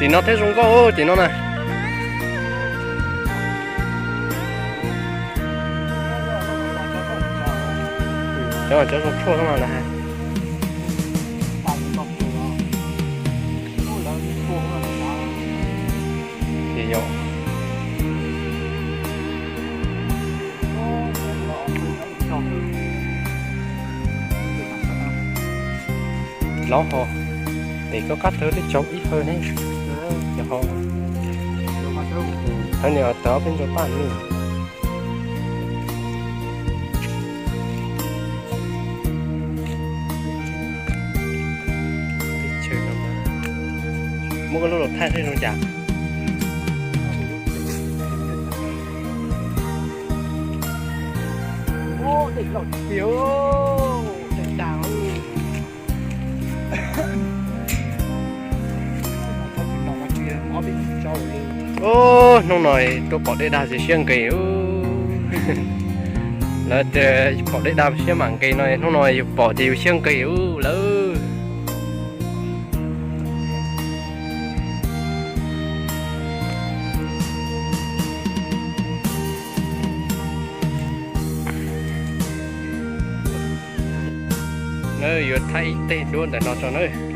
Tim no thiaj zoo nkauj tim no na. Cov, cov zoo tshuaj no lawm. Ces yog laub ho, pem koj qab tawg twb tsaus ib hawv ne. Yog ho, thawb nias tawg ob peb ntsaum paj ni. Muab koj lub los thaij thiaj zoo cas. Ub, hnub no tuaj pom dej dag ces siab nqis ub. Lawv tias pom dej dag siab mam nqis no, hnub no yus pom ces yus siab nqis ub lawm. Nawb, yuav thaij ib teg duab ntawm no tso nawb.